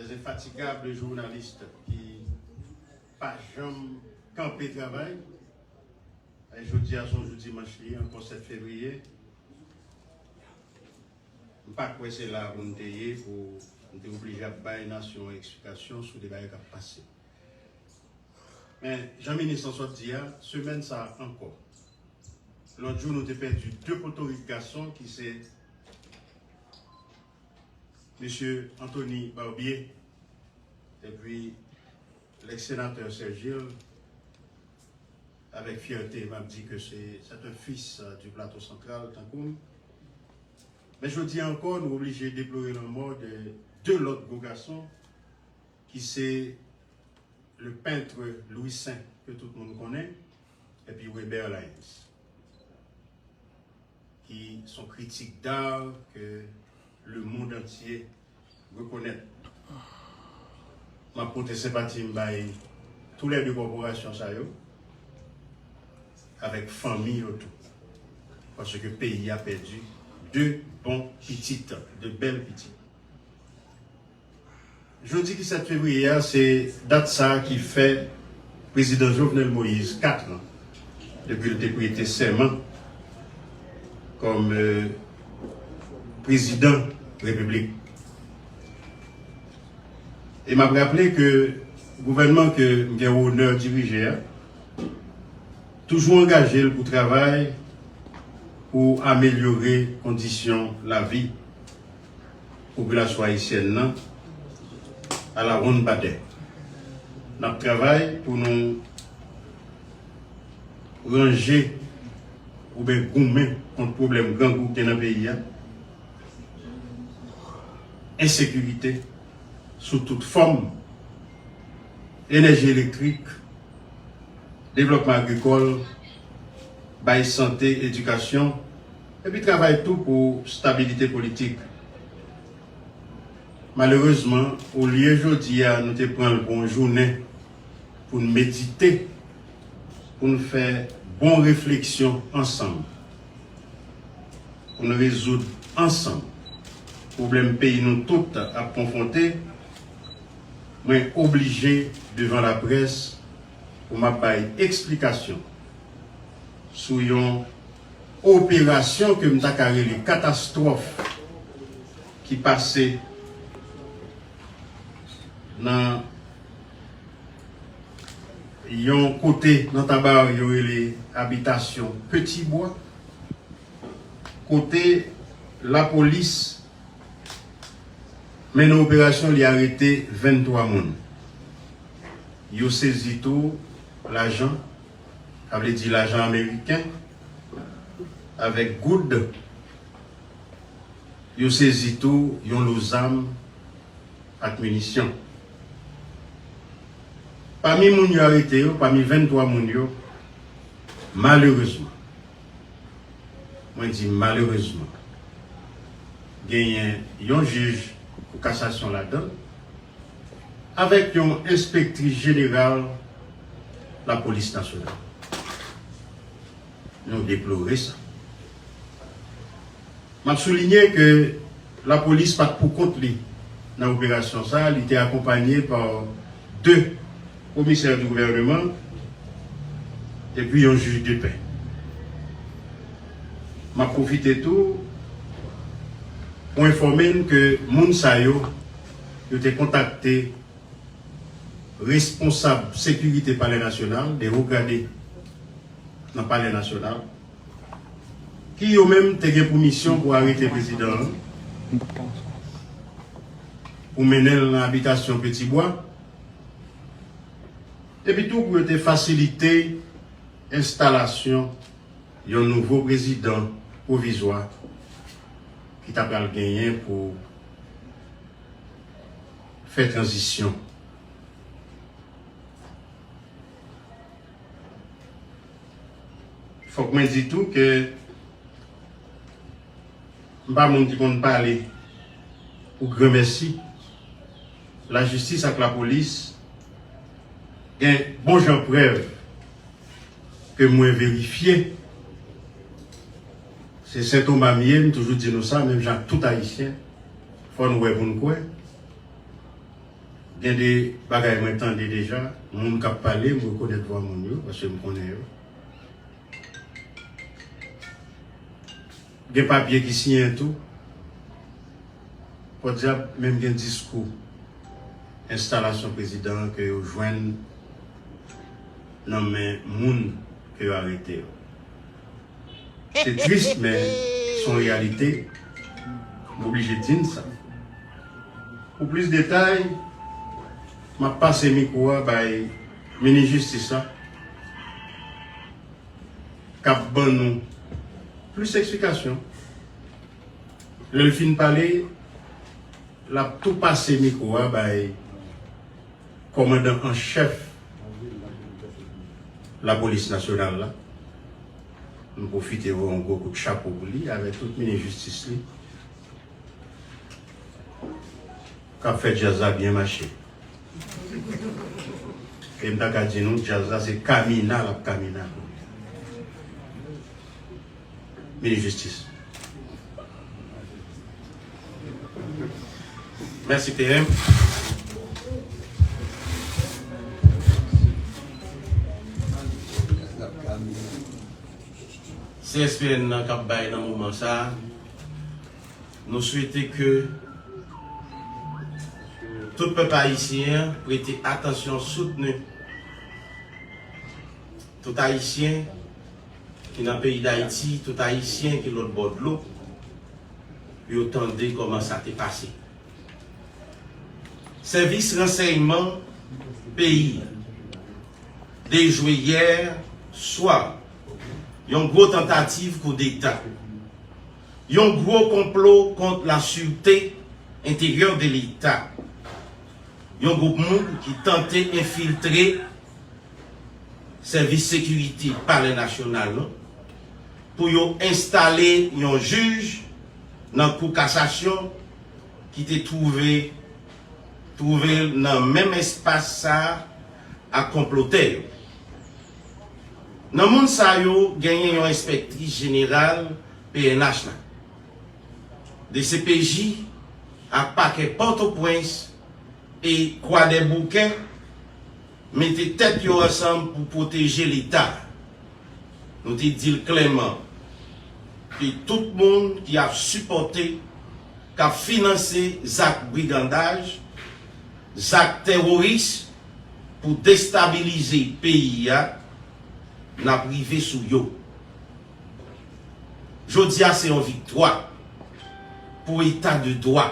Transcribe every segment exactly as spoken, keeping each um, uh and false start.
Infatigable jounalis ki pa janm kanpe travay. E jodi a se yon jou dimanch li ye, ankò sèt fevriye. M pa kwè se la pou m te ye, pou m te oblije ap bay nasyon an eksplikasyon sou de bagay k ap pase. Men, jan minis lan sot di a, semèn sa a ankò, lòt jou nou te pèdi de potorik gason ki se mesye Anthony Barbier epi lèks senatè Serge Gilles. Avèk fyète, m ap di ke se, c'est un fils, euh, du Plateau Central, tankou m. Men jodi a ankò, nou oblije deplore lanmò de de lòt gwo gason, ki se le peintre Louis Saint, ke tout moun konnen, epi Weber Lyons, ki se yon kritik d'art ke le monde entier rekonèt. M ap pote senpati m bay toulède kòporasyon sa yo, avèk fanmi yo tou. Paske peyi a pèdi de bon pitit, de bèl pitit. Jodi ki sèt fevriye a, se dat sa a ki fè prezidan Jovenel Moïse, kat an depi l te prete sèman kòm, euh, prezidan repiblik. E m ap raple ke gouvènman ke m gen onè dirije a toujou angaje l pou travay pou amelyore kondisyon lavi popilasyon ayisyèn nan alawonnbadè. N ap travay pou nou ranje oubyen goumen kont pwoblèm grangou k gen nan peyi a, ensekirite sou tout fòm, enèji elektrik, devlòpman agrikòl, bay sante, edikasyon, epi travay tou pou stabilite politik. Malerezman, olye jodi a nou te pran l pou yon jounen pou n medite, pou n fè bon refleksyon ansanm, pou n rezoud ansanm pwoblèm peyi nou tout ap konfwonte, mwen oblije devan laprès pou m ap bay eksplikasyon sou yon operasyon ke m ta ka rele katastwòf ki pase nan yon kote nan Tabarre yo rele abitasyon Petit Bois, kote lapolis mennen operasyon, li arete venntwa moun. Yo sezi tou lajan, sa vle di lajan ameriken, avèk goud. Yo sezi tou yon lo zam ak minisyon. Pami moun yo arete yo, pami venntwa moun yo, malerezman, mwen di malerezman, genyen yon jij pou kasasyon ladan l, avèk yon enspektris jeneral lapolis nasyonal. Nou deplore sa. M ap soulinye ke lapolis pa t pou kont li nan operasyon sa a, li te akonpanye pa de komisè di gouvèneman epi yon jij de pè. M ap pwofite tou pou enfòme n ke moun sa yo, yo te kontakte responsab sekirite Palè Nasyonal, de wo grade nan Palè Nasyonal, ki yo menm te gen pou misyon pou arete prezidan an, pou mennen l nan abitasyon Petit Bois, epi tou pou yo te fasilite enstalasyon yon nouvo prezidan pwovizwa ki ta pral genyen pou fè tranzisyon. Fòk mwen di tou ke m pa moun ki konn pale pou granmèsi. Lajistis ak lapolis gen bon jan prèv ke mwen verifye. Se Sen Toma m ye, m toujou di nou sa, menm jan ak tout Ayisyen, fò n wè pou n kwè. Gen de bagay mwen tande deja, moun k ap pale, m rekonèt vwa moun yo, paske m konnen yo. Gen papye ki siyen tou. Pòdyab, menm gen diskou enstalasyon prezidan an ke yo jwenn nan men moun ke yo arete yo. Se tris, men se yon reyalite. M oblije di n sa. Pou plis detay, m ap pase mikwo a bay minis jistis la, k ap ban nou plis eksplikasyon. Lè l fin pale, l ap tou pase mikwo a bay kòmandan an chèf lapolis nasyonal la. M pwofite voye yon gwo kout chapo pou li, avèk tout minis jistis li, k ap fè djaz la byen mache. E m ta ka di nou, djaz la se kamina l ap kamina. Minis jistis. Mèsi, P M. C S P N nan k ap bay nan moman sa a, nou swete ke tout pèp ayisyen an prete atansyon, soutni tout Ayisyen ki nan peyi Dayiti, tout Ayisyen ki lòt bò dlo, pou yo tande kòman sa te pase. Sèvis ransèyman peyi dejwe yè swa yon gwo tantativ koudeta, yon gwo konplo kont la sûreté intérieure de Leta, yon gwoup moun ki tante enfiltre sèvis sekirite Palè Nasyonal la pou yo enstale yon jij nan Kou Kasasyon ki te twouve, twouve l nan menm espas sa a ak konplotè yo. Nan moun sa yo, genyen yon enspektris jeneral P N H la, D C P J ak pakè Pòtoprens e Kwadèboukè mete tèt yo ansanm pou pwoteje Leta. Nou te di l klèman ke tout moun ki ap sipòte, k ap finanse zak brigandaj, zak teworis pou destabilize peyi a, n ap rive sou yo. Jodi a se yon viktwa pou eta de dwa,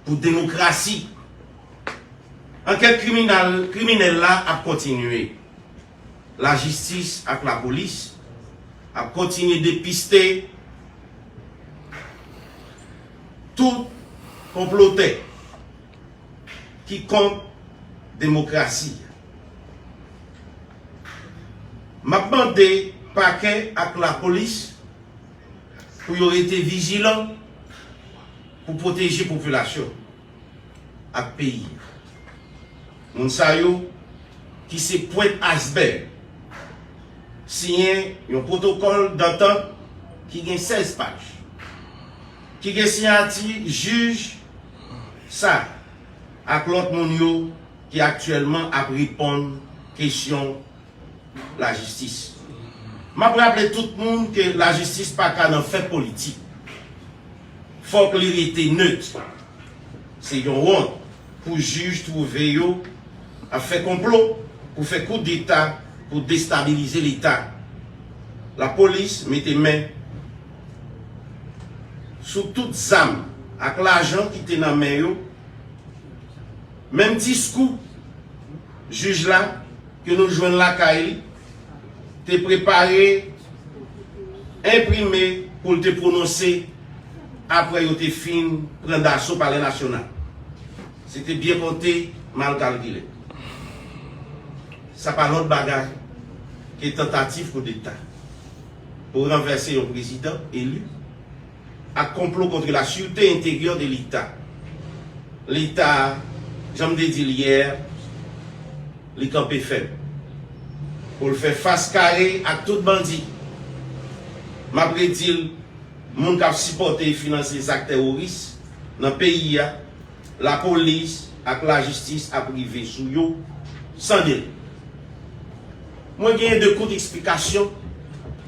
pou demokrasi. Ankèt kriminal, kriminèl la ap kontinye. Lajistis ak lapolis ap kontinye depiste tout konplotè ki kont demokrasi. M ap mande pakè ak lapolis pou yo rete vijilan pou pwoteje popilasyon ak peyi. Moun sa yo ki se pwent asbèg, siyen yon pwotokòl dantant ki gen sèz paj, ki gen siyati jij sa ak lòt moun yo ki aktyèlman ap reponn kesyon lajistis. M ap raple tout moun ke lajistis pa ka nan fè politik. Fòk li rete nèt. Se yon wont pou jij twouve yo ap fè konplo pou fè koudeta pou destabilize Leta. Lapolis mete men sou tout zam ak lajan ki te nan men yo. Menm diskou jij la ke nou jwenn lakay li te prepare, enprime pou l te pwononse apre yo te fin pran daso Palè Nasyonal. Se te byen konte, mal kalkile. Sa pa lòt bagay ke tantativ koudeta pou ranvèse yon prezidan eli ak konplo contre la sûreté intérieure de Leta. Leta, jan m te di l yè, li kanpe fèm pou l fè fas kare ak tout bandi. M ap redi l, moun k ap sipòte e finanse zak teworis nan peyi a, lapolis ak lajistis ap rive sou yo san delè. Mwen genyen de kout eksplikasyon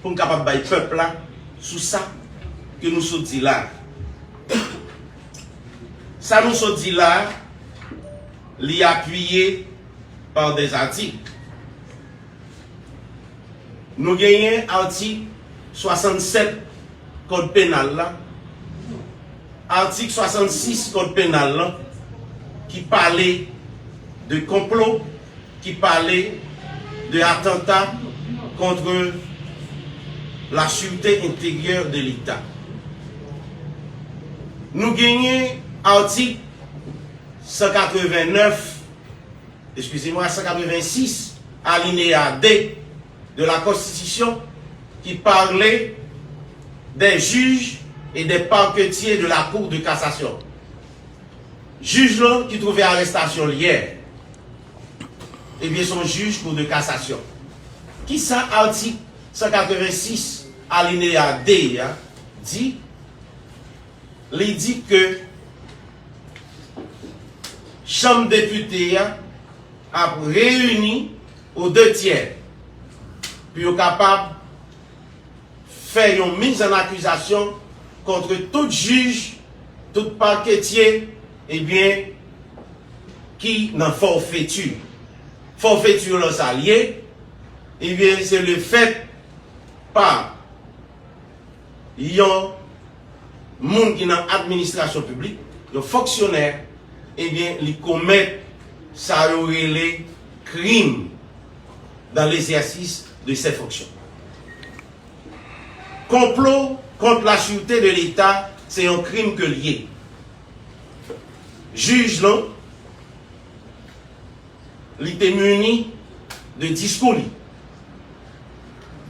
pou m kapab bay pèp la sou sa ke nou sot di la a. Sa nou sot di la a, li apiye pa de atik. Nou genyen atik swasannsèt Kòd Penal la, atik swasannsis Kòd Penal la, ki pale de konplo, ki pale de atanta contre la sûreté intérieure de l'État. Nou genyen atik san katrevennnèf, excusez-moi, san katrevensis, alinéa de de la Constitution qui parlait des juges et des parquetiers de la Cour de cassation. Jij lan ki twouve arestasyon l yè, ebyen, se yon jij Cour de cassation. Kisa atik san katrevensis, alinéa de a di? Li di ke Chanm Depite a ap reyini aux deux tiers pou yo kapab fè yon miz an akizasyon kont tout jij, tout paketye, ebyen, ki nan fòfeti. Fòfeti lan sa l ye, ebyen, se le fèt pa yon moun ki nan administrasyon piblik, yon fonksyonè, ebyen, li komèt sa yo rele krim dans l'exercice de ses fonctions. Konplo kont la sûreté de l'État, se yon krim ke l ye. Jij lan, li te mini de diskou li.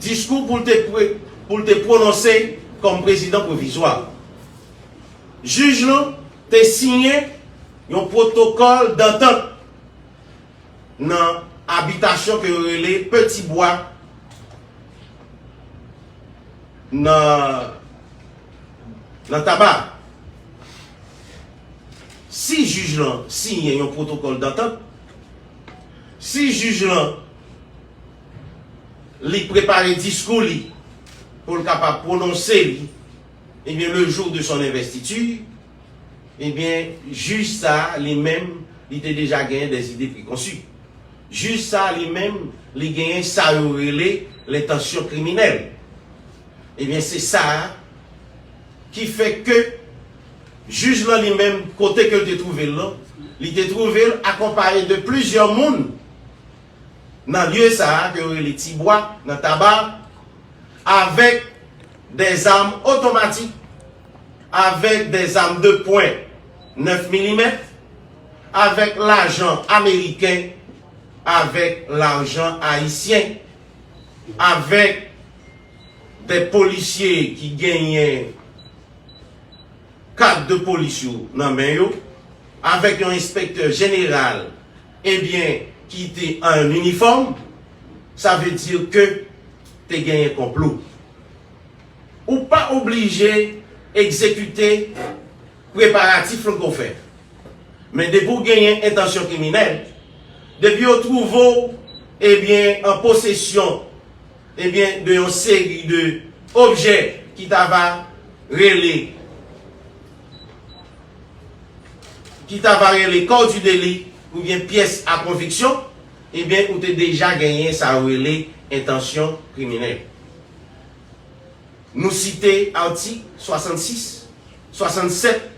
Diskou pou l te pre-, pou l te pwononse kòm prezidan pwovizwa. Jij lan te siyen yon pwotokòl dantant nan abitasyon ke yo rele Petit Bois nan, nan Taba. Si jij lan siyen yon pwotokòl dantant, si jij lan li prepare diskou li pou l kapab pwononse li, ebyen, le jour de son investiture, ebyen, jij sa a, li menm, li te deja genyen des idées préconçues. Jij sa a, li menm, li genyen sa yo rele lentansyon kriminèl. Ebyen, se sa a ki fè ke jij lan, li menm, kote ke l te twouve l lan, li te twouve l akonpaye de plizyè moun nan lye sa a ke yo rele Tibwa, nan Taba, avèk des armes automatiques, avèk des armes de poing nèf milimèt, avèk lajan ameriken, avèk lajan ayisyen, avèk de polisye ki genyen kad de polis yo nan men yo, avèk yon enspektè jeneral, ebyen, ki te an inifòm, sa vle di ke te genyen konplo. Ou pa oblije egzekite preparatif lan ke w fè. Men depi w genyen entansyon kriminèl, depi yo twouve w, ebyen, an posesyon, ebyen, de yon seri de objè ki ta va rele, ki ta va rele corps du délit oubyen pyès a konviksyon, ebyen, ou te deja genyen sa yo rele entansyon kriminèl. Nou site atik swasannsis, swasannsèt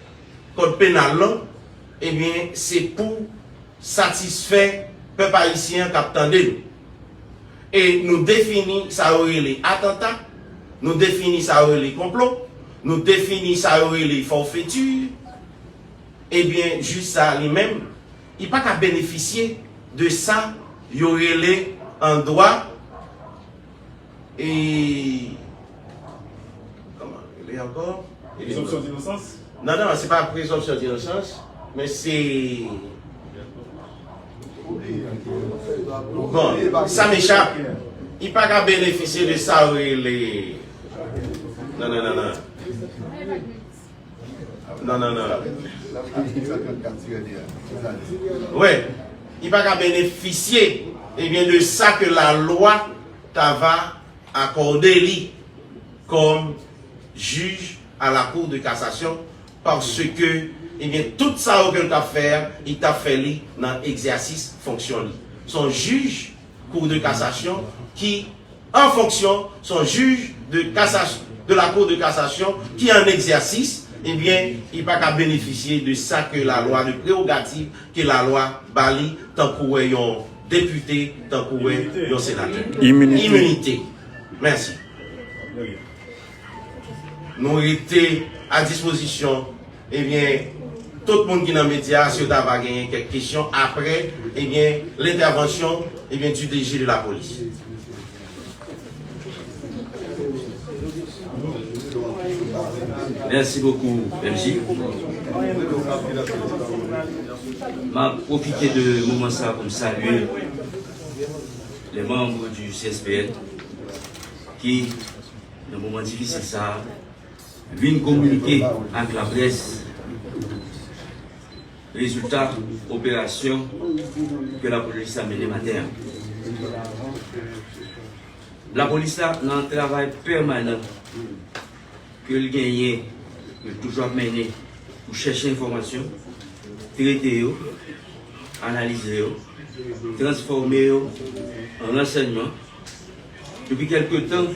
Kòd Penal lan, ebyen, se pou satisfè pèp ayisyen an k ap tande nou. E nou defini sa yo rele atanta, nou defini sa yo rele konplo, nou defini sa yo rele fòfeti, ebyen, jij sa a li menm, li pa ka benefisye de sa yo rele an dwa, e, kòman rele ankò? Prezonpsyon dinosans? Non, non, se pa prezonpsyon dinosans, men se, bon, sa m echap. Li pa ka benefisye de sa yo rele, non, non, non, non. Non, non, non. Wi, li pa ka benefisye, ebyen, de sa ke la lwa ta va akòde li kòm jij a la Cour de cassation, paske, ebyen, tout sa yo ke l t ap fè a, li t ap fè li nan egzèsis fonksyon li. Se yon jij Cour de cassation ki an fonksyon, se yon jij de cassation, de la Cour de cassation ki an egzèsis, ebyen, li pa ka benefisye de sa ke la lwa, de prerogativ ke la lwa ba li, tankou wè yon depite, tankou wè yon senatè. Iminite. Iminite. Mèsi. Nou rete a dispozisyon, ebyen, tout moun ki nan medya, si yo ta va genyen kèk kesyon apre, ebyen, lentèvansyon, ebyen, du D G de la polis. Merci beaucoup, M J. M ap pwofite de moman sa pou m salye les membres du C S P N ki, nan moman difisil sa a, vin kominike ak laprès rezilta operasyon ke lapolis la mennen maten an. Lapolis la nan travay pèmanan ke l genyen, ke l toujou ap mennen pou chèche enfòmasyon, trete yo, analize yo, transfòme yo an ransèyman. Depi kèlke tan,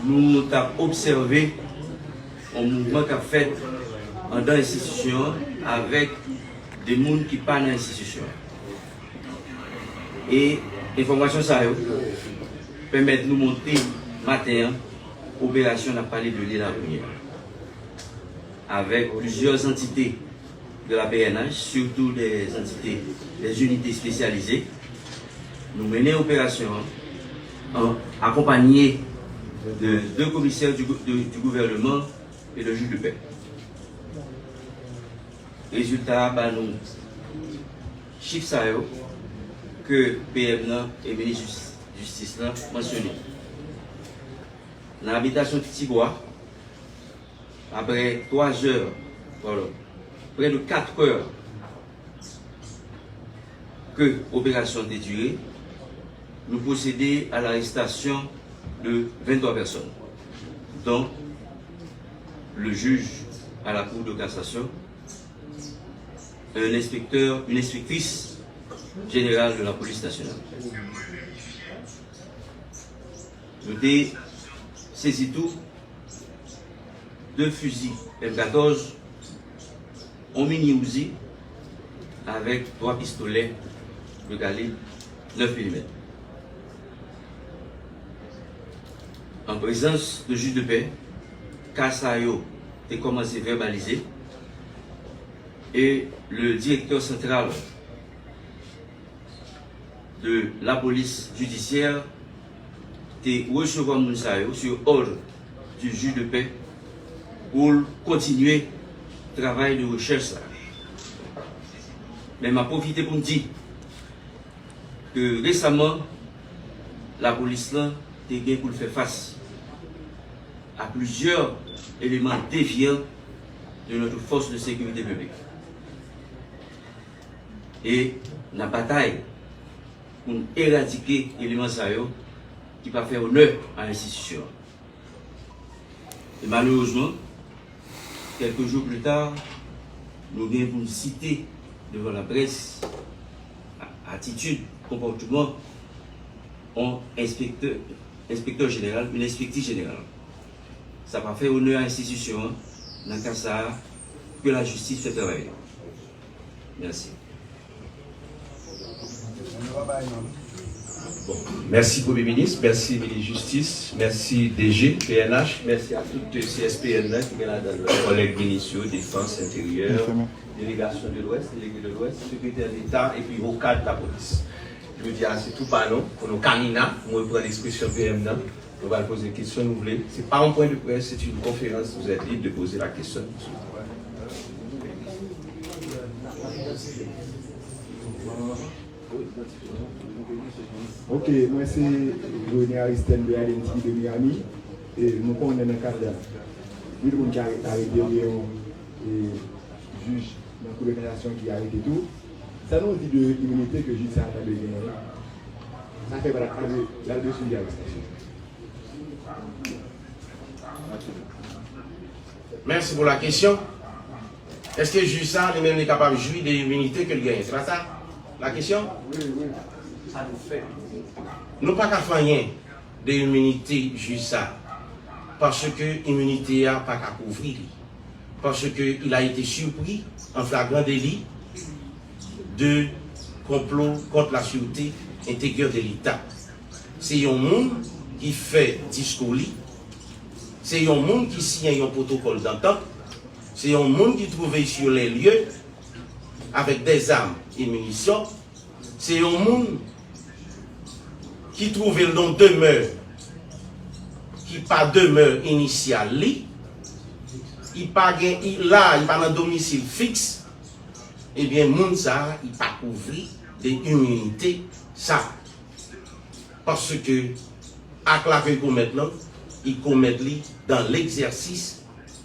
nou t ap obsève yon mouvman k ap fèt anndan enstitisyon an avèk de moun ki pa nan enstitisyon an. E enfòmasyon sa yo pèmèt nou monte maten an operasyon n ap pale de li la kounye a, avèk plizyè antite de la P N H, surtout des entités, des unités spécialisées. Nou mennen operasyon an, an akonpanye de de komisè du, du, du gouvernement et de juge de paix. Rezilta a ba nou chif sa yo ke P M nan e minis jis- jistis lan mansyone. Nan abitasyon Tibwa, apre twa zè, pardon, près de quatre heures ke operasyon te dire, nou pwosede a larestasyon de venntwa pèsòn, dont le juge à la Cour de cassation, un inspecteur, une inspectrice générale de la police nationale. Nou te sezi tou de fizi M katòz, yon mini Uzi avèk twa pistolè de kalib nèf milimèt. An prezans de jij de pè, ka sa yo te kòmanse vèbalize e le direktè santral de la police judiciaire te resevwa moun sa yo sur ordre du juge de paix pou l kontinye travay de rechèch sa. Men m ap pwofite pou m di ke resaman lapolis lan te gen pou l fè fas a plizyè eleman devyan de notre force de sécurité publique. E n ap batay pou n eradike eleman sa yo ki pa fè onè a enstitisyon an. E malerezman, kèlke jou pli ta, nou gen pou n site devan laprès atitid, konpòtman yon enspektè, enspektè jeneral, yon enspektris jeneral. Sa pa fè onè a enstitisyon an. Nan ka sa a, ke lajistis fè travay li. Mèsi. Bon, mèsi Premye Minis, mèsi Minis Jistis, mèsi D G P N H, mèsi a tout C S P N nan ki gen ladan l kòlèg minis yo, defans, enteryè, delegasyon de Lwès, delege de Lwès, sekretè deta epi wo kad lapolis. Jodi a se tou pa nou, pou nou kamina, pou m reprann ekspresyon P M nan. Nou pral poze kesyon nou vle. C'est pas un point de presse, c'est une conférence. Vous êtes libre de poser la question. Ok, mwen se Rene Aristène de Allen T V de Miami. E nou konnen nan kad la, vil moun ki arete, arete yo gen yon e, jij Nan kou de kasasyon ki arete tou. Sa nou di de iminite ke jij sa a ta dwe genyen la? Sa fè pa t ap pale la de sou arèstasyon. Mèsi pou la kesyon. Èske jij sa li menm li kapab jwi de iminite ke l genyen? Se pa sa la kesyon? Nou pa ka fè anyen de iminite jij sa, paske iminite a pa ka kouvri li, paske il a été surpris en flagrant délit de complot contre la sûreté intérieure de l'État. Se yon moun ki fè diskou li, se yon moun ki siyen yon pwotokòl dantant, se yon moun ki twouve l sur les lieux avec des armes et munitions, se yon moun ki twouve l nan demè ki pa demè inisyal li, li pa gen li la, li pa nan domisil fiks, ebyen moun sa a li pa kouvri de iminite sa. Paske ak la ke li komèt lan, li komèt li dans l'exercice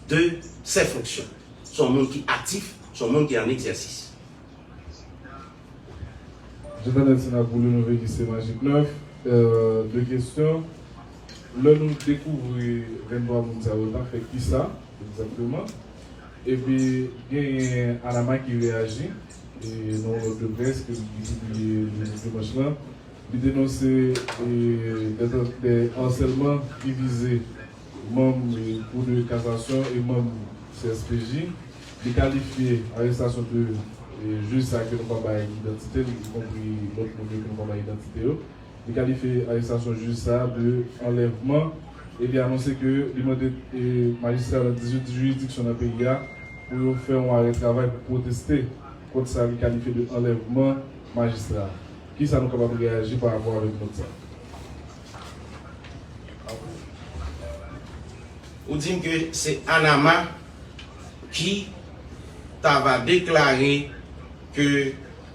de ses fonctions. Se yon moun ki aktif, se yon moun ki an egzèsis. Jean-Daniel Sénat pou le Nouvelliste Magic neuf. De kesyon. Lè nou dekouvri venntwa moun sa yo, t ap fè kisa egzakteman? Epi genyen Anama ki reyaji nan yon nòt de près ke li pibliye jodi dimanch lan. Li denonse de ansèlman ki vize manm Kou de Kasasyon e manm C S P J. Li kalifye arestasyon de jij sa ke nou pa bay idantite l, ikonpri lòt moun yo ke nou pa bay idantite yo. Li kalifye arestasyon jij sa de anlèvman e li anonse ke li mande majistra nan dizuit jiridiksyon nan peyi a pou yo fè yon arè travay pou pwoteste kont sa li kalifye de anlèvman majistra. Kisa nou kapab reyaji pa rapò avèk nòt sa? Ou di m ke se Anama ki ta va deklare ke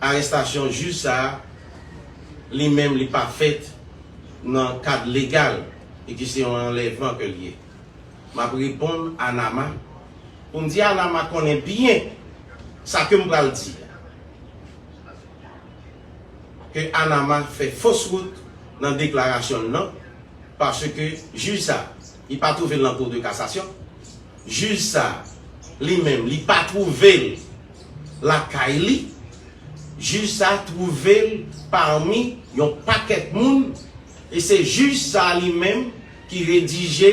arestasyon jij sa a, li menm li pa fèt nan kad legal e ke se yon anlèvman ke l ye. M ap reponn Anama pou m di Anama konnen byen sa ke m pral di a. Ke Anama fè fos wout nan deklarasyon l nan, paske jij sa, li pa twouve l nan Kou de Kasasyon. Jij sa, li menm, li pa twouve l lakay li. Jij sa twouve l pami yon pakèt moun, e se jij sa li menm ki redije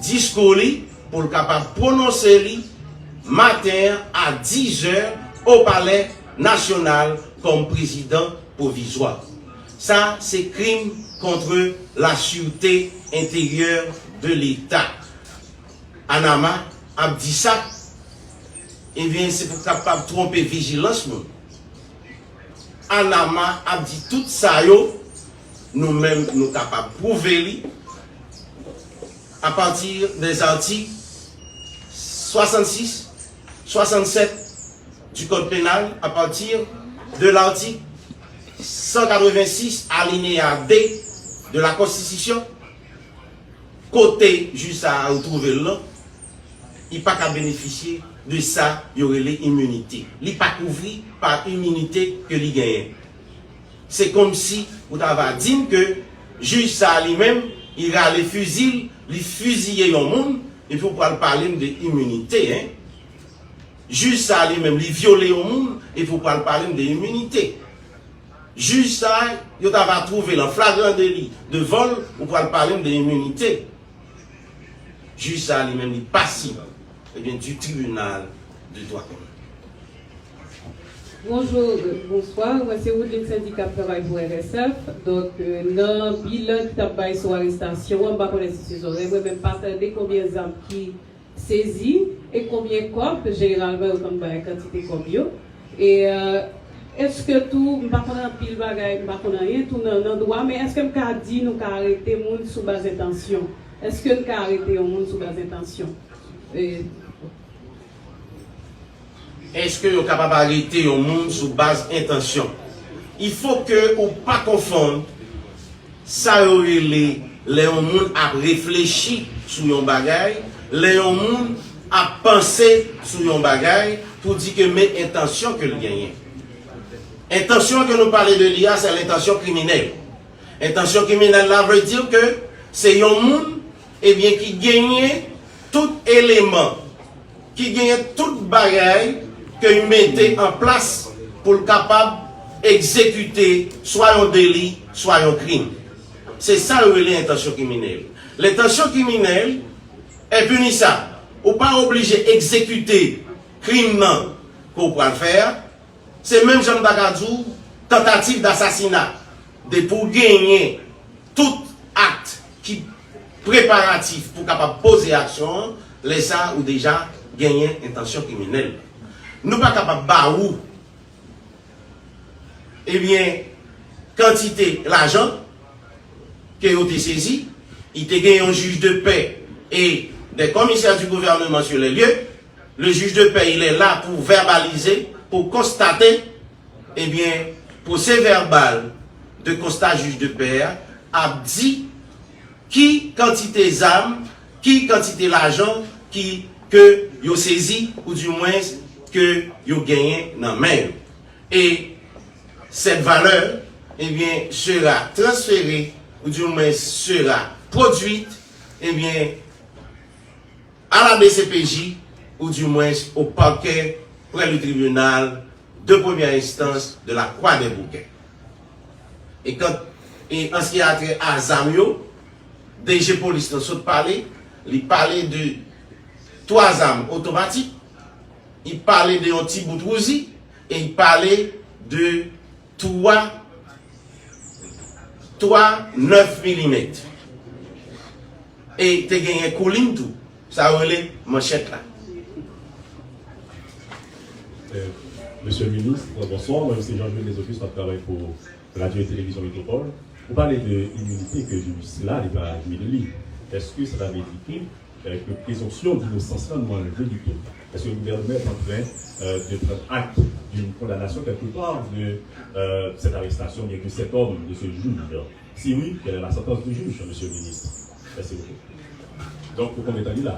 diskou li pou l kapab pwononse li maten an a dizè o Palè Nasyonal kòm prezidan pwovizwa. Sa se krim contre la sûreté intérieure de l'État. Anama ap di sa, ebyen se pou kapab twonpe vijilans nou. Anama ap di tout sa yo, nou menm nou kapab pwouve li à partir des articles soixante-six, soixante-sept du Code pénal, à partir de l'article cent quatre-vingt-six, alinéa deux de la Constitution, kote jij sa a ou twouve l lan, li pa ka benefisye de sa yo rele iminite. Li pa kouvri pa iminite ke li genyen. Se kòmsi ou ta va di m ke jij sa a li menm, li rale fizi l, li fiziye yon moun, epi ou pral pale m de iminite, en? Jij sa a li menm, li vyole yon moun, epi ou pral pale m de iminite. Jij sa a, yo ta va twouve l an flagran deli de vòl, ou pral pale m de iminite. Jij sa a li menm, li pasib, ebyen, du tribunal de droit commun. Bonjou, bonswa. Mwen se Woodline Syndy k ap travay pou R S F. Donk, nan bilan ki t ap bay sou arestasyon an, m pa konnen si se zòrèy mwen, men m pa tande konbyen zam ki sezi e konbyen kòb, jeneralman yo konn bay kantite kòb yo. E èske tou, m pa konn anpil bagay, m pa konn anyen tou nan, nan dwa, men èske m ka di nou ka arete moun sou baz entansyon? Èske n ka arete yon moun sou baz entansyon? E, Èske yo kapab arete yon moun sou baz entansyon? Il faut que ou pa konfonn sa yo rele lè yon moun ap reflechi sou yon bagay, lè yon moun ap panse sou yon bagay pou di ke men entansyon ke l genyen. Entansyon ke nou pale de li a, se lentansyon kriminèl. Entansyon kriminèl la vle di ke se yon moun, ebyen, ki genyen tout eleman, ki genyen tout bagay ke l mete an plas pou l kapab egzekite swa yon deli, swa yon krim. Se sa yo rele entansyon kriminèl. Lentansyon kriminèl est punissable. Ou pa oblije egzekite krim nan ke w pral fè a. Se menm jan m ta ka di w tantativ dasasina. Depi w genyen tout akt ki preparatif pou kapab poze aksyon an, lè sa a ou deja genyen entansyon kriminèl. Nou pa kapab ba ou, ebyen, kantite lajan ke yo te sezi. Li te gen yon juge de paix et des commissaires du gouvernement sur les lieux. Le juge de paix, il est là pour verbaliser, pour constater, ebyen, pwosè vèbal de konsta jij de pè a ap di ki kantite zam, ki kantite lajan ki, ke yo sezi, oudimwens ke yo genyen nan men yo. Et cette valeur, eh bien, sera transférée, oudimwens sera produite, eh bien, à la D C P J, oudimwens au parquet près le tribunal de première instance de la Croix des Bouquets. E kan, e an ce qui a trait a zam yo, D G polis lan sot pale, li pale de twa zam otomatik, li pale de yon ti bout wouzi, e li pale de twa, twa nèf milimèt. E te genyen koulin tou. Sa yo rele manchèt la. Euh, Mesye Minis, bonswa. Mwen se Jean Jules Desoffice, m ap travay pou Radio et Télévision Métropole. Ou pale de iminite ke jis la li pa jwi de li. Èske sa ta vle di ke, euh, ke prezonpsyon dinosans lan nou anlve li tou? Èske gouvènman est en train, euh, de prendre acte d'une condamnation quelque part de, euh, cette arrestation, bien que cet homme, de ce juge? Si wi, quelle est la sentence du juge, Monsieur le Ministre? Merci beaucoup. Donk, pou konbyen tan li la?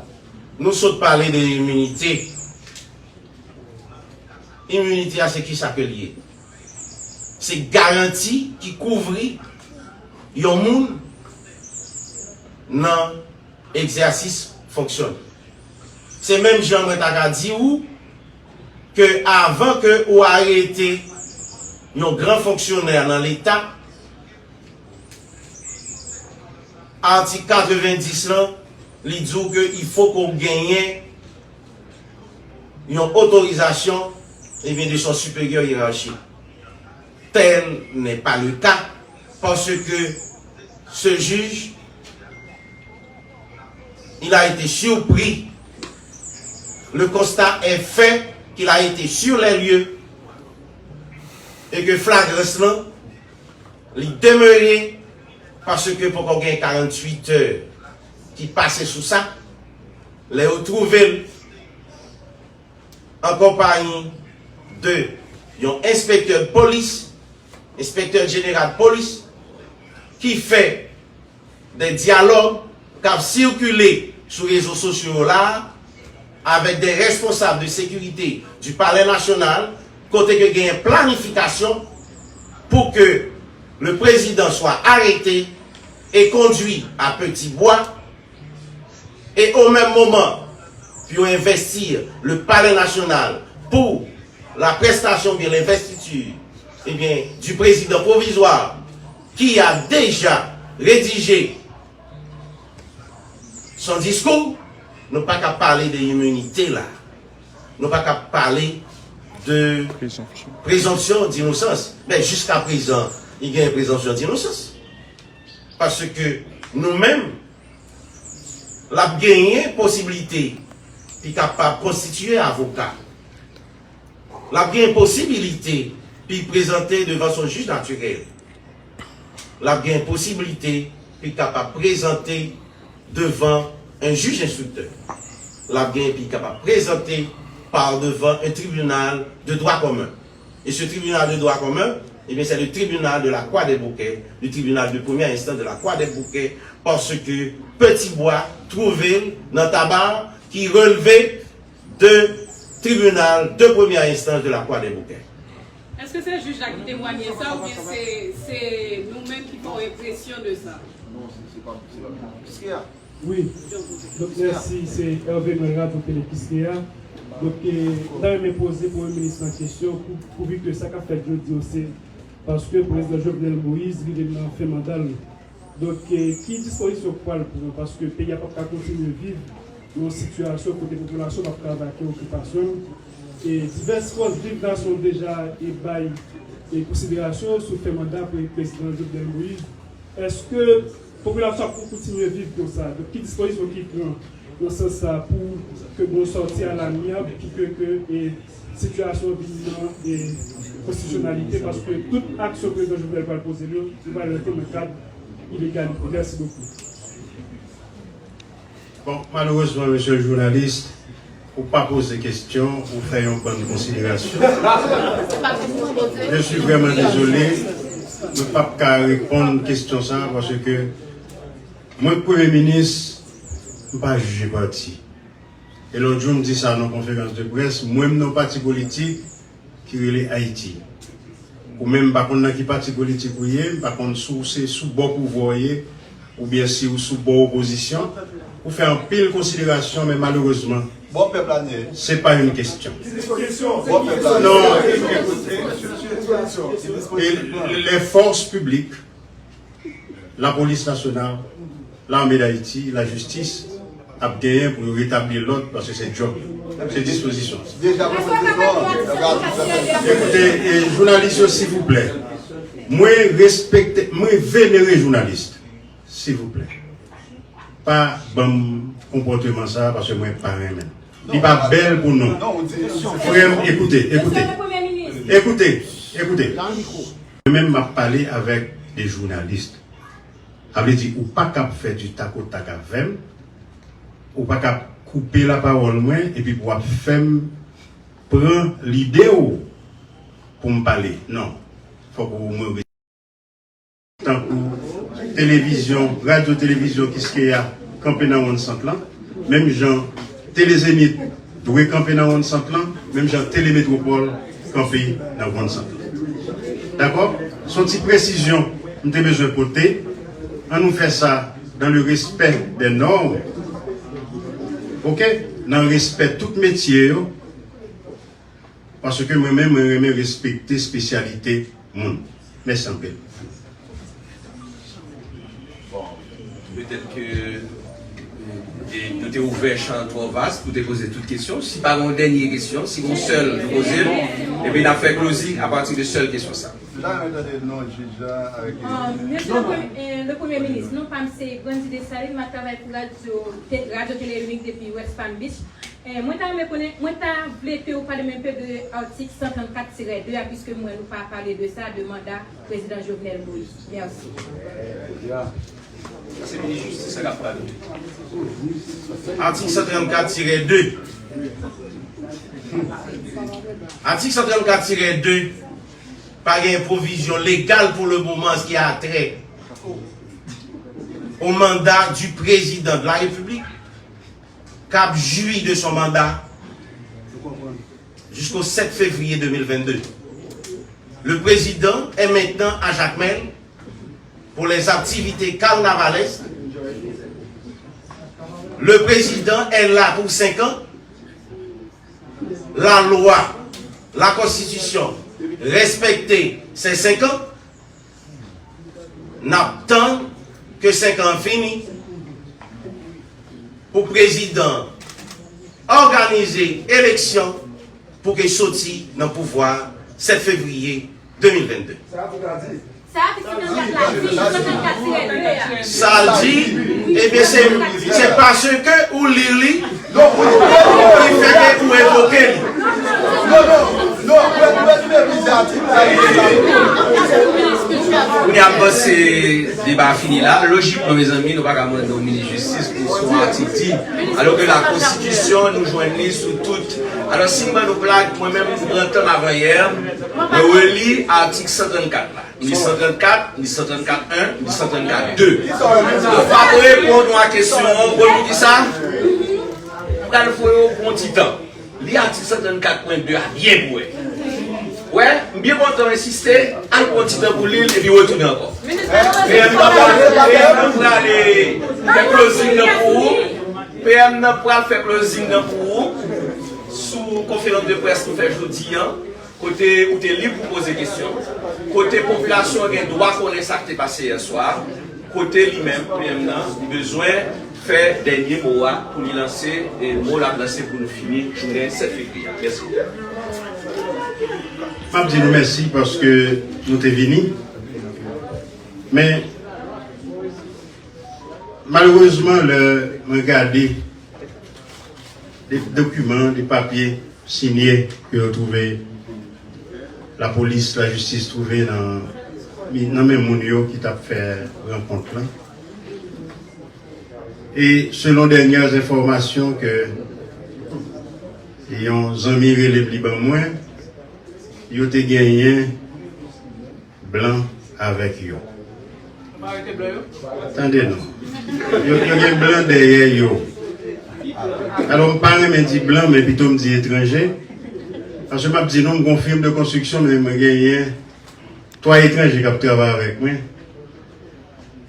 Nou sot pale de iminite. Iminite a se kisa ke l ye? Se garanti ki kouvri yon moun nan egzèsis fonksyon. Se menm jan mwen ta ka di ou ke avan ke ou arete yon gran fonksyonè nan Leta, atik katrevendis lan, li di w ke il faut ke w genyen yon otorizasyon, ebyen, de son supérieur hiérarchique. Tel n'est pas le cas, parce que ce juge, il a été surpris. Le constat est fait qu'il a été sur les lieux et que flagrans lan, li demere, paske poko gen karanntuit è ki pase sou sa. Lè yo twouve l an konpayi de yon enspektè polis, enspektè jeneral polis, ki fè de dyalòg k ap sikile sou rezo sosyo yo la avèk de responsab de sekirite du Palais National, kote ke genyen planifikasyon pou ke le président soit arrêté et conduit à Petit Bois, et au même moment, pour investir le Palais National pour la prestation, bien l'investiture, eh bien, du président provisoire qui a déjà rédigé son discours, nou pa ka pale de iminite la. Nou pa ka pale de prezonpsyon dinosans. Men jiska prezan, li gen prezonpsyon dinosans. Paske nou menm, l ap genyen posiblite li kapab konstitiye avoka. L ap gen posibilite pou l prezante devan son jij natirèl. L ap gen posibilite pou l kapab prezante devan un juge instructeur. L ap gen pou l kapab prezante par devant un tribunal de droit commun. Et ce tribunal de droit commun, eh bien, c'est le tribunal de la Croix des Bouquets, le tribunal de première instance de la Croix des Bouquets, parce que Petit Bois twouve l nan Tabar ki relve de tribinal de premyè enstans de la Croix des Bouquets. Èske se jij la ki temwanye sa oubyen se se nou menm ki fè yon enpresyon de sa? Wi. Donk mèsi, se Hervé Noël Radyo Tele Kiskeya. Donk m ta renmen poze premye minis lan kesyon pou pouvi ke sa k ap fèt jodi yo se paske prezidan Jovenel Moïse rive nan fen manda l. Donk ki dispozisyon k pral pran paske peyi a p ap ka kontinye viv nan yon sitiyasyon kote popilasyon p ap ka vake okipasyon l. E divès fòs viv nasyon deja e bay e konsiderasyon sou fen manda prezidan Jovenel Moïse. Èske popilasyon ap kontinye viv konsa? Donk ki dispozisyon ki pran nan sans sa pou ke gen yon sòti alamyab ki fè ke e sitiyasyon vin nan e konstitisyonalite paske tout aksyon prezidan Jovenel pral poze l yo, yo pral rantre nan kad ilegalite. Mèsi bokou. Bon, malerezman, mesye jounalis, ou pa poze kesyon, ou fè yon bann konsiderasyon. Je suis vraiment désolé, mwen p ap ka reponn kesyon sa paske mwen k premye minis, m pa jije pati. E lòt jou m di sa nan konferans de près, mwen m nan pati politik ki rele Ayiti. Ou menm m pa konn nan ki pati politik ou ye, m pa konn si w se sou bò pouvwa w ye oubyen si w sou bò opozisyon. Ou fè anpil konsiderasyon men malerezman se pa yon kesyon. Non. E les forces publiques, lapolis nasyonal, Lame Dayiti, lajistis ap genyen pou yo retabli lòd paske se djòb yo, se dispozisyon. Ekoute, jounalis yo silvouplè, mwen respekte, mwen venere jounalis, silvouplè pa ban m konpòteman sa paske mwen pa renmen l. Li pa bèl pou nou. Frè m, ekoute, ekoute. Ekoute, ekoute. Mwen menm m ap pale avèk de jounalis. Sa vle di ou pa kab fè di takotak avè m, ou pa kab koupe lapawòl mwen epi pou w ap fè m pran lide w pou m pale. Non. Fòk ou mwen rete. Tankou televizyon, radyo televizyon Kiskeya kanpe nan wonn sant lan, menm jan Tele Zenith dwe kanpe nan wonn sant lan, menm jan Tele Metropole kanpe nan wonn sant lan. Dakò? Se yon ti presizyon m te bezwen pote. An nou fè sa dans le respect des normes. Oke? Nan respè tout metye yo. Paske mwen menm, mwen renmen respekte espesyalite moun. Mèsi anpil. Bon, petèt ke e, nou te ouvè chan an twò vas pou te poze tout kesyon. Si pa gen yon dènye kesyon, si gen yon sèl nou poze l, epi n ap fè closing apati de sèl kesyon sa. Mesye le Premye Minis, non pa m se Brandy Dessalines, m ap travay pou radyo, radyo Tele Unique depi West Palm Beach. Mwen ta renmen konnen, mwen ta vle ke ou pale m enpe de atik san trannkat tirè de a, piske m wè nou pa pale de sa, de manda prezidan Jovenel Moïse. Mèsi. Se minis jistis la k ap pale. Atik san trannkat tirè de. Atik san trannkat tirè de pa gen pwovizyon legal pou le moman an ki a trè au mandat du président de la République k ap jwi de son mandat jusqu'au sept février deux mille vingt-deux. Le président est maintenant à Jacmel pour les activités carnavalesques. Le président est là pour cinq ans. La loi, la constitution respecte ces cinq ans. N ap tann ke senk an fini pou prezidan òganize eleksyon pou ke soti nan pouvwa sèt fevriye de mil vennde. Sa l di, ebyen se, se paske ou li li ki fè ke ou envoke li. Kounye a m panse deba a fini la. Lojikman, mezanmi, nou pa ka mande yon minis jistis pou sou yon atik di. Alò ke la konstitisyon, nou jwenn li sou tout. Alò, si m ban nou plat, mwen menm, m pran tan m avan yè, mwen reli atik san trannkat la. M li san trannkat, m li san trannkat en, m li san trannkat de. Fwa pou reponn ou a kesyon an, ou konn poukisa? M pral voye w pou yon ti tan. Li atik sèt trannkat pwen de a byen pou wè. Wè, m byen kontan w ensiste, al pran yon ti tan pou li l, epi retounen ankò. P M nan pral, P M nan pral, eh, fè closing nan pou ou. P M nan pral fè closing nan pou ou sou konferans de près nou fè jodi a, kote ou te lib pou poze kesyon, kote popilasyon an gen dwa konnen sa k te pase yè swa, kote li menm, P M nan, li bezwen fè dènye mo a pou li lanse, e mo l ap lanse pou nou fini jounen sèt fevriye a. Mèsi. M ap di nou mèsi paske nou te vini. Men, malerezman, lè mwen gade de dokiman, de papye sinye ke yo twouve, lapolis, lajistis twouve nan, nan men moun yo ki t ap fè rankont lan. E selon dènyè enfòmasyon ke yon zanmi rele m li ban mwen, yo te genyen blan avèk yo. Tande non. Yo, yo gen blan dèyè yo. Alò, m pa renmen di blan, men pito m di etranje. Paske m ap di nou, m gon firm de konstriksyon, men mwen genyen twa etranje k ap travay avèk mwen.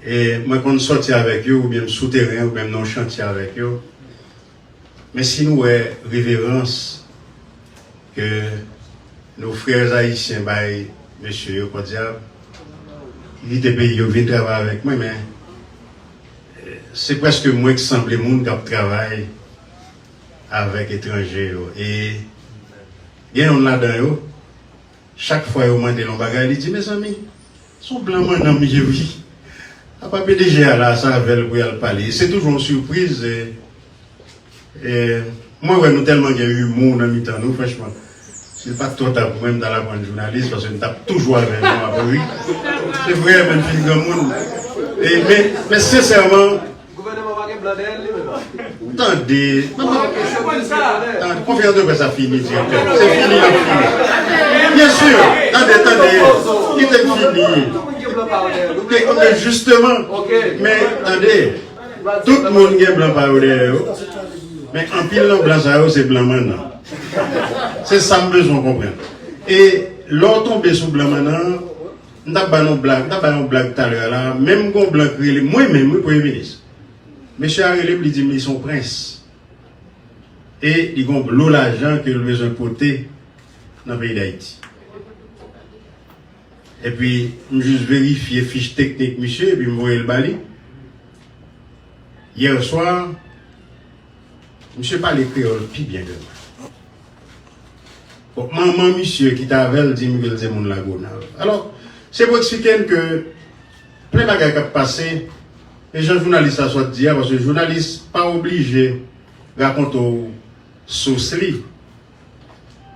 E mwen konn sòti avèk yo, oubyen m sou teren, oubyen m nan yon chantye avèk yo. Men si nou wè reverans ke nos frères haïtiens bay mesye yo, podyab, ki kite peyi yo vin travay avèk mwen, men, eh, se prèske mwen ki sanble moun k ap travay avèk etranje yo. E gen youn ladan yo, chak fwa yo mande l yon bagay, li di, mezanmi, se yon blan mannan m ye, wi. Apa P D G a la, se avè l pou y al pale. E se toujou yon sipriz. E, e, mwen wè nou tèlman gen imou nan mitan nou, franchman. Si l pa t twò ta pou mwen, m t al aprann jounalis, paske m t ap toujou avè nou apre, wi. Se vre, men m fin granmoun. E, men, men sensèman, Gouvènman pa gen blan dèyè l li menm. Tande, tande, konferans de près la fini, direktè. Se fini, l ap fini. Byen si, tande, tande. Kite l fini. Tout moun gen blan pa yo dèyè l. Men, tande, tout moun gen blan pa yo dèyè yo. Men anpil nan blan sa yo, se blan mannan. Se sa m bezwen w konprann. E lè w tonbe sou blan mannan, m t ap ba nou blag, m t ap ba yon blag talè a la, menm gon blan k rele mwen menm, wi, premye minis. Mesye a rele m, li di m li se yon prens. E li gon lo lajan ke l bezwen pote nan peyi Dayiti. Epi, m jis verifye fich teknik misye, epi m voye l ba li. Yè swa, misye pale kreyòl pi byen ke mwen. Bon, manman misye ki t avè l di m ke l se moun Lagonav. Alò, se pou eksplike n ke plen bagay k ap pase, e jan jounalis la sot di a, paske jounalis pa oblije rakonte w sous li.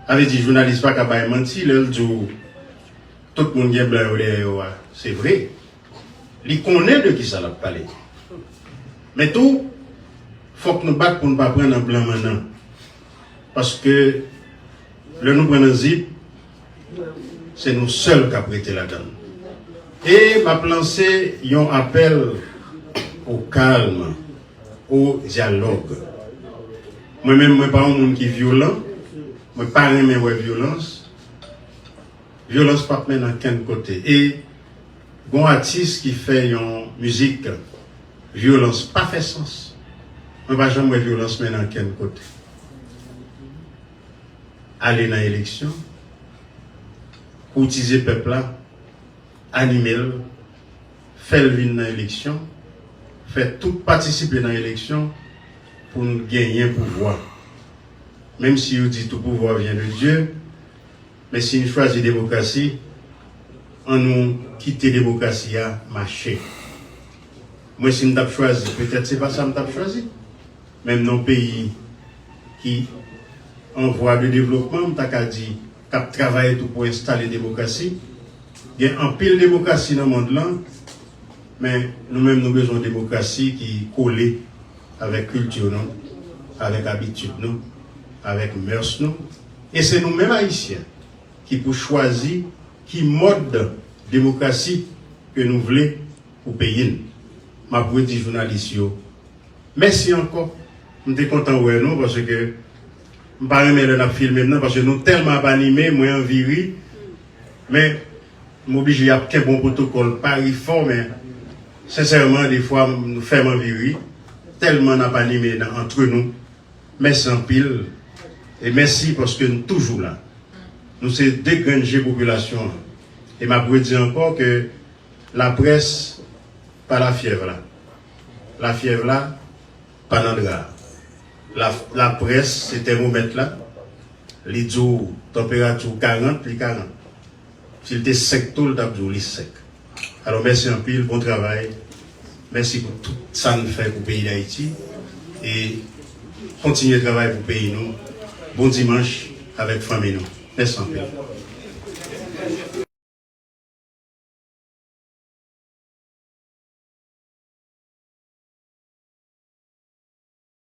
Sa vle di, jounalis pa ka bay manti lè l di w tout moun gen blan yo dèyè yo a. Se vre. Li konnen de kisa l ap pale. Men tou, fòk nou bat pou n pa pran nan blan mannan. Paske lè nou pran nan zip, se nou sèl k ap rete ladan l. E m ap lanse yon apèl o kalm, o dyalòg. Mwen menm, mwen pa yon moun ki vyolan. Mwen pa renmen wè vyolans. Vyolans p ap mennen ankenn kote. E gon atis ki fè yon mizik, vyolans pa fè sans. Mwen pa janm wè vyolans mennen ankenn kote. Ale nan eleksyon, koutize pèp la, anime l, fè l vin nan eleksyon, fè tout patisipe nan eleksyon pou n genyen pouvwa. Menm si yo di tout pouvoir vient de Dieu, men si n chwazi demokrasi, ann nou kite demokrasi a mache. Mwen, si m t ap chwazi, petèt se pa sa m t ap chwazi. Menm nan yon peyi ki an vwa de devlopman, m ta ka di, k ap travay tou pou enstale demokrasi. Gen anpil demokrasi nan mond lan, men nou menm nou bezwen yon demokrasi ki kole avèk kilti nou, avèk abitid nou, avèk mœurs nou. E se nou menm Ayisyen ki pou chwazi ki mòd demokrasi ke nou vle pou peyi n. M ap redi jounalis yo, mèsi ankò. M te kontan wè nou paske M pa renmen lè n ap filme m nan, paske nou tèlman ap anime, mwen anvi ri. Men, m oblije ap kenbe yon pwotokòl, pa ri fò, men sensèman, defwa, nou fè m anvi ri. Tèlman n ap anime nan, antre nou. Mèsi anpil. E mèsi paske n toujou la. Nou se de grenn je popilasyon an. E m ap redi ankò ke laprès pa lafyèv la. Lafyèv la pa nan dra. La, laprès se tèmomèt la. Li di w tanperati w karant, li karant. Si l te senk tou, l t ap di w li sèk. Alò, mèsi anpil, bon travay. Mèsi pou tout sa n fè pou peyi Dayiti. E kontinye travay pou peyi nou. Bon dimanch avèk fanmi nou. Mèsi anpil.